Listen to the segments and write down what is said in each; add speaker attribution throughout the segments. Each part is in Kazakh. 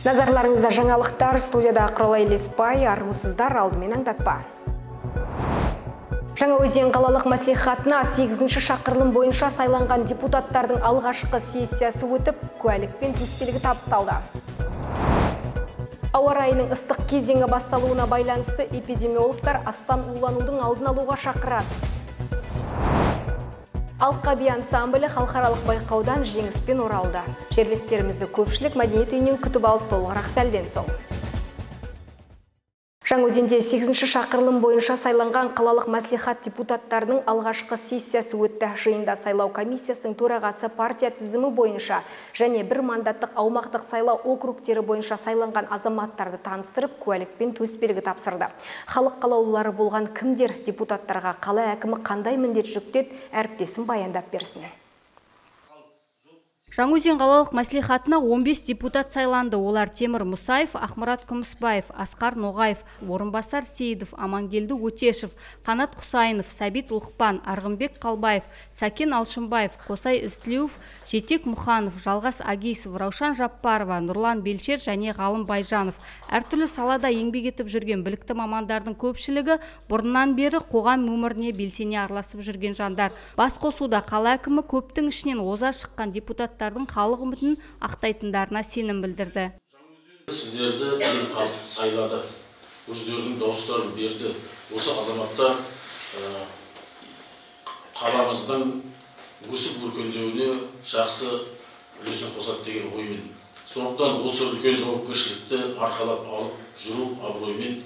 Speaker 1: Назарларыңызда жаңалықтар, студияда Құралай Леспай, армысыздар, алдымен аңдатпа. Жаңаөзен қалалық мәслихатына 8-ші шақырылым бойынша сайланған депутаттардың алғашқы сессиясы өтіп, куәлік пен төсбелгі табысталды. Ауа райының ыстық кезеңі басталуына байланысты эпидемиологтар астан уланудың алдын алуға шақырады. Алқаби ансамблі халықаралық байқаудан жеңіспен оралды. Жерлестерімізді көпшілік мәдениет үйінен күтіп алды, толығырақ сәлден соң. Жаңаөзенде 8-ші шақырылым бойынша сайланған қалалық мәслихат депутаттарының алғашқы сессиясы өтті. Жиында сайлау комиссиясының төрағасы партия тізімі бойынша және бір мандаттық аумақтық сайлау округтері бойынша сайланған азаматтарды таныстырып, куәлік пен төсбелгі тапсырды. Халық қалаулылары болған кімдер, депутаттарға қала әкімі қандай міндет жүктеді, әріптесім баяндап берсін.
Speaker 2: Жаңаөзен қалалық мәслихатына 15 депутат сайланды. Олар Темір Мұсаев, Ақмұрат Күмісбаев, Асқар Ноғаев, Орынбасар Сейдов, Амангелді Өтешев, Қанат Құсайынов, Сәбит Ұлықпан, Арғынбек Қалбаев, Сәкен Алшынбаев, Қосай Ізтілеуов, Жетек Мұханов, Жалғас Агисов, Раушан Жаппарова, Нұрлан Белшер және Ғалым Байжанов. Әртүрлі салада еңбек етіп жүрген білікті мамандардың көпшілігі бұрыннан бері қоғам өміріне белсене араласып жүрген жандар. Бас қосуда қала әкімі көптің ішінен оза шыққан депутат халық үмітін ақтайтындарына сенім білдірді.
Speaker 3: Сіздерді ел халық сайлады, өздерінің дауыстарын берді. Осы азаматтар қаламыздың өсіп өркендеуіне жақсы үлесін қосады деген оймен. Сондықтан осы үлкен жауапкершілікті арқалап алып жүру абыроймен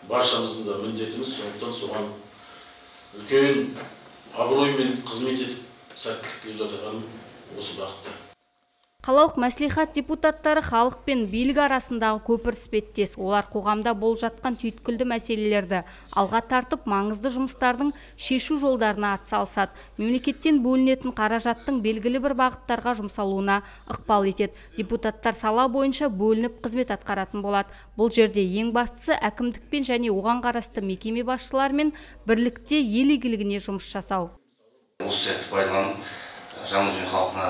Speaker 3: баршамыздың да міндетіміз. Сондықтан соған үлкен абыроймен қызмет етіп сәттілік тілеп жатырғаным осы бағытта.
Speaker 2: Қалалық мәслихат депутаттары халық пен билік арасындағы көпір іспеттес. Олар қоғамда болып жатқан түйткілді мәселелерді алға тартып, маңызды жұмыстардың шешу жолдарына атсалысады. Мемлекеттен бөлінетін қаражаттың белгілі бір бағыттарға жұмсалуына ықпал етеді. Депутаттар сала бойынша бөлініп қызмет атқаратын болады. Бұл жерде ең бастысы әкімдікпен және оған қарасты мекеме басшыларымен бірлікте ел игілігіне жұмыс жасау.
Speaker 4: Осы сәтті пайдаланып, Жаңаөзен халқына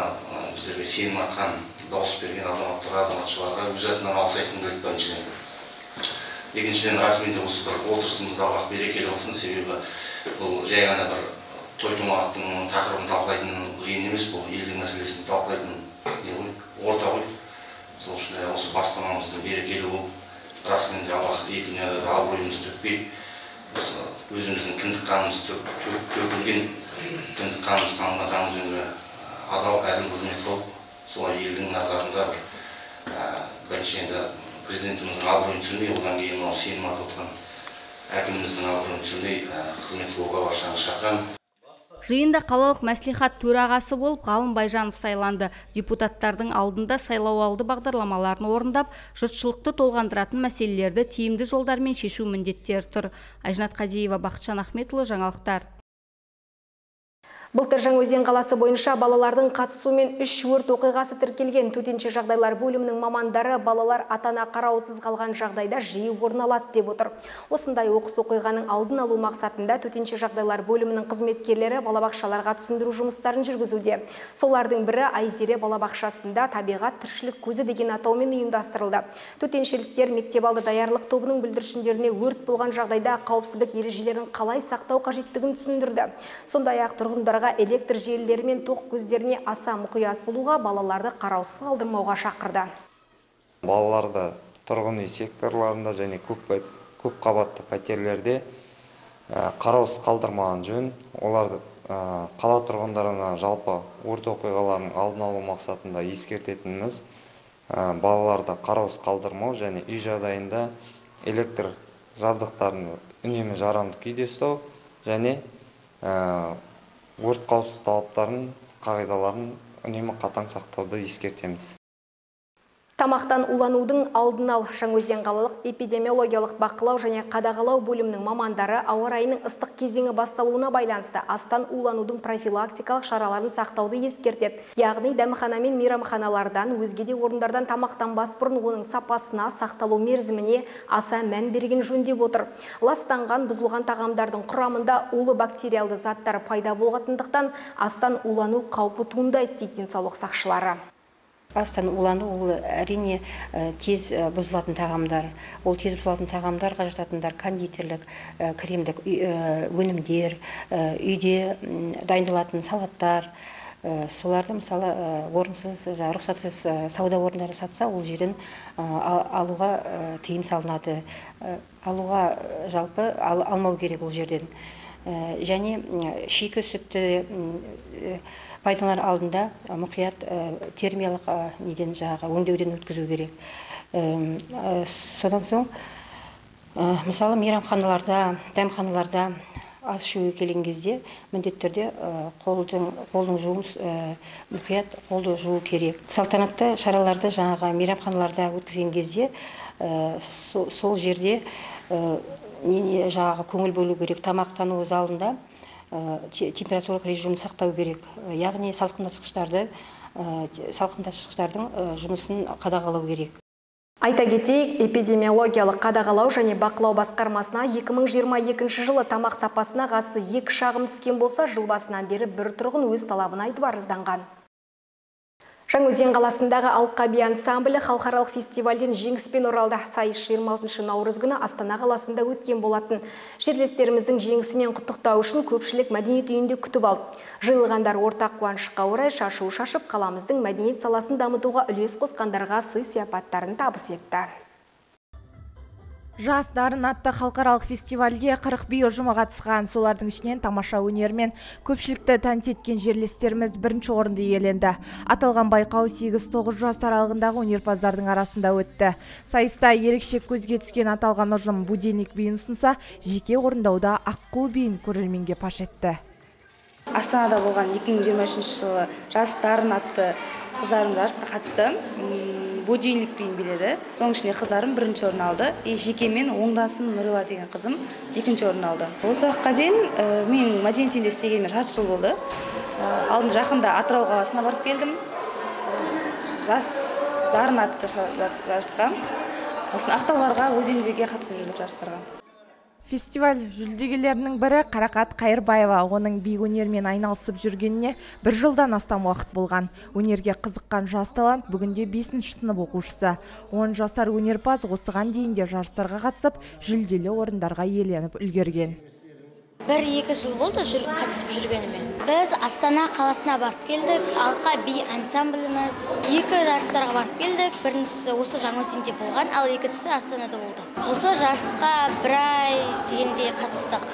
Speaker 4: біздерге сенім артқан, дауыс берген азаматтарға, азаматшаларға өз атынан алғыс айтқым келеді біріншіден. Екіншіден, расымен де осы бір отырысымызды Аллах берекелі қылсын, себебі бұл жай ғана бір той томалақтың тақырыбын талқылайтын жиын емес, бұл елдің мәселесін талқылайтын не ғой, орта ғой. Сол үшін де осы бастамамыздың берекелі болып, расымен де Аллах екі дүниеде де абыройымызды төкпей, осы өзіміздің кіндік қанымыз төгілген кіндік қанымыз тамған Жаңаөзенге адал, әділ қызмет қылып, солай елдің назарында бір бірінші енді президентіміздің абыройын түсірмей, одан кейін мынау сенім артып отырған әкіміміздің абыройын түсірмей қызмет қылуға баршаны шақырамын.
Speaker 2: Жиында қалалық мәслихат төрағасы болып Ғалым Байжанов сайланды. Депутаттардың алдында сайлауалды бағдарламаларын орындап, жұртшылықты толғандыратын мәселелерді тиімді жолдармен шешу міндеттері тұр. Айжанат Қазиева, Бақытжан Ахметұлы, жаңалықтар.
Speaker 1: Былтыр Жаңаөзен қаласы бойынша балалардың қатысуымен 3 өрт оқиғасы тіркелген. Төтенше жағдайлар бөлімінің мамандары балалар ата-ана қараусыз қалған жағдайда жиі орын алады деп отыр. Осындай оқыс оқиғаның алдын алу мақсатында төтенше жағдайлар бөлімінің қызметкерлері балабақшаларға түсіндіру жұмыстарын жүргізуде. Солардың бірі Айзере балабақшасында табиғат тіршілік көзі деген атаумен ұйымдастырылды. Төтеншеліктер мектепалды даярлық тобының бүлдіршіндеріне өрт болған жағдайда қауіпсіздік ережелерін қалай сақтау қажеттігін түсіндірді. Сондай-ақ тұрғындарға электр желілері мен тоқ көздеріне аса мұқият болуға, балаларды қараусыз қалдырмауға шақырды.
Speaker 5: Балаларды тұрғын үй секторларында және көп қабатты пәтерлерде қараусыз қалдырмаған жөн. Оларды қала тұрғындарына жалпы өрт оқиғаларының алдын алу мақсатында ескертетініміз, балаларды қараусыз қалдырмау және үй жағдайында электр жабдықтарын үнемі жарамды күйде ұстау және өрт қауіпсіздік талаптарын, қағидаларын үнемі қатаң сақтауды ескертеміз.
Speaker 1: Тамақтан уланудың алдын ал. Жаңаөзен қалалық эпидемиологиялық бақылау және қадағалау бөлімінің мамандары ауа райының ыстық кезеңі басталуына байланысты астан уланудың профилактикалық шараларын сақтауды ескертеді. Яғни дәмхана мен мейрамханалардан, өзге де орындардан тамақтанбас бұрын оның сапасына, сақталу мерзіміне аса мән берген жөн деп отыр. Ластанған, бұзылған тағамдардың құрамында улы бактериалды заттар пайда болғандықтан астан улану қаупі туындайды дейді денсаулық сақшылары.
Speaker 6: Астан улану ол әрине тез бұзылатын тағамдар. Ол тез бұзылатын тағамдарға жататындар кондитерлік, кремдік өнімдер, үйде дайындалатын салаттар. Соларды мысалы орынсыз, рұқсатсыз сауда орындары сатса, ол жерден алуға тыйым салынады. Алуға жалпы алмау керек ол жерден. Және шикі сүтті пайдаланар алдында мұқият термиялық неден жаңағы өңдеуден өткізу керек. Содан соң мысалы мейрамханаларда, дәмханаларда ас ішуге келген кезде міндетті түрде қолдың жуын мұқият қолды жуу керек. Салтанатты шараларды жаңағы мейрамханаларда өткізген кезде сол жерде жаңағы көңіл бөлу керек. Тамақтану залында температуралық режимін сақтау керек. Яғни салқындатқыштардың жұмысын қадағалау керек.
Speaker 1: Айта кетейік, эпидемиологиялық қадағалау және бақылау басқармасына 2022 жылы тамақ сапасына қатысты 2 шағым түскен болса, жыл басынан бері бір тұрғын өз талабын айтып арызданған. Жаңаөзен қаласындағы Алқа би ансамблі халықаралық фестивальден жеңіспен оралды. Сайыс 26 наурыз күні Астана қаласында өткен болатын. Жерлестеріміздің жеңісімен құттықтау үшін көпшілік мәдениет үйінде күтіп алды. Жиылғандар ортақ қуанышқа орай шашу шашып, қаламыздың мәдениет саласын дамытуға үлес қосқандарға сый-сияпаттарын табыс етті.
Speaker 7: Жас дарын атты халықаралық фестивальге 40 би ұжымы қатысқан. Солардың ішінен тамаша өнермен көпшілікті тәнті еткен жерлестеріміз бірінші орынды иеленді. Аталған байқау 8-9 жас аралығындағы өнерпаздардың арасында өтті. Сайыста ерекше көзге түскен аталған ұжым будильник биін ұсынса, жеке орындауда аққу биін көрерменге паш етті.
Speaker 8: Астанада болған 2023 жылы Жас дарын атты қыздарым жарысқа қатысты. Будильник биін биледі. Соның ішінде қыздарым бірінші орын алды. Жеке мен Оңдасын Нұрила деген қызым екінші орын алды. Осы уақытқа дейін мен мәдениет үйінде істегеніме жарты жыл болды. Алдын жақында Атырау қаласына барып келдім. Жас дарын атты жарысқа. Сосын Ақтауларға, өзендерге қатысып жүрдік жарыстарға.
Speaker 7: Фестиваль жүлдегерлерінің бірі Қарақат Қайырбаева. Оның би өнермен айналысып жүргеніне бір жылдан астам уақыт болған. Өнерге қызыққан жас талант бүгінде 5-ші сынып оқушысы. 10 жасар өнерпаз осыған дейін де жарыстарға қатысып, жүлделі орындарға иеленіп үлгерген.
Speaker 9: 1-2 жыл болды қатысып жүргеніме. Біз Астана қаласына барып келдік, Алқа би ансамбліміз. 2 жарыстарға барып келдік. Біріншісі осы Жаңаөзенде болған, ал екіншісі Астанада болды. Осы жарысқа бір ай дегенде қатыстық.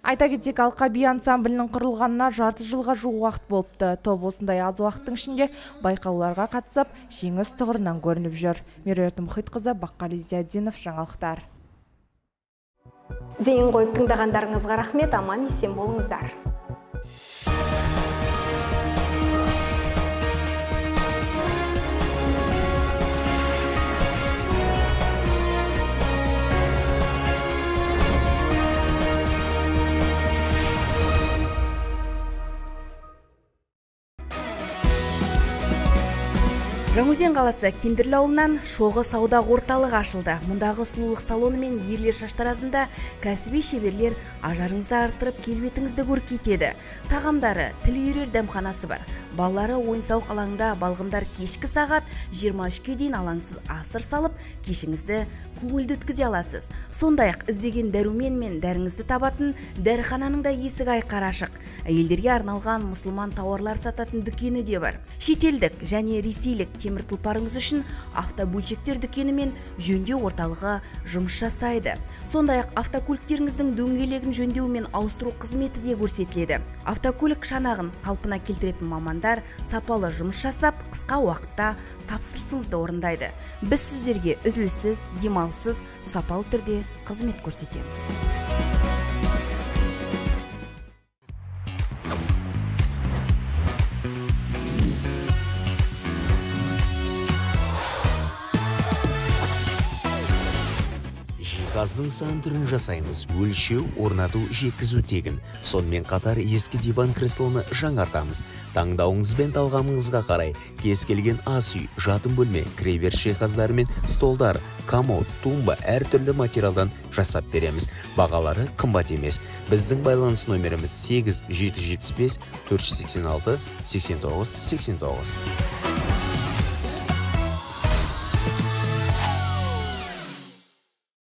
Speaker 7: Айта кетейік, Алқа би ансамблінің құрылғанына жарты жылға жуық уақыт болыпты. Топ осындай аз уақыттың ішінде байқауларға қатысып, жеңіс тұғырынан көрініп жүр. Меруерт Мұхитқызы, Баққали Зиядинов, жаңалықтар.
Speaker 1: Зейін қойып тыңдағандарыңызға рахмет, аман есен болыңыздар.
Speaker 10: Жаңаөзен қаласы Кендірлі ауылынан Шоғы сауда орталығы ашылды. Мұндағы сұлулық салоны мен ерлер шаштаразында кәсіби шеберлер ажарыңызды арттырып, келбетіңізді көркейтеді. Тағамдары, тіл үйірер дәмханасы бар. Балалары ойын-сауық алаңында балғындар кешкі сағат 23-ке дейін алаңсыз асыр салып, кешіңізді көңілді өткізе аласыз. Сондай-ақ іздеген дәрумен мен дәріңізді табатын дәріхананың да есігі айқара ашық. Әйелдерге арналған мұсылман тауарлар сататын дүкені де бар. Шетелдік және ресейлік темір тұлпарыңыз үшін автобөлшектер дүкені мен жөндеу орталығы жұмыс жасайды. Сондай-ақ автокөліктеріңіздің дөңгелегін жөндеу мен ауыстыру қызметі де көрсетіледі. Автокөлік шанағын қалпына келтіретін мамандар сапалы жұмыс жасап, қысқа уақытта тапсырысыңызды орындайды. Біз сіздерге үзіліссіз, демалыссыз, сапалы түрде қызмет көрсетеміз.
Speaker 11: Жиһаздың сан түрін жасаймыз. Өлшеу, орнату, жеткізу тегін. Сонымен қатар ескі диван креслоны жаңартамыз. Таңдауыңыз бен талғамыңызға қарай кез келген ас үй, жатын бөлме, кіреберіс жиһаздары мен столдар, комод, тумба әртүрлі материалдан жасап береміз. Бағалары қымбат емес. Біздің байланыс номеріміз 8 775 486 89 89.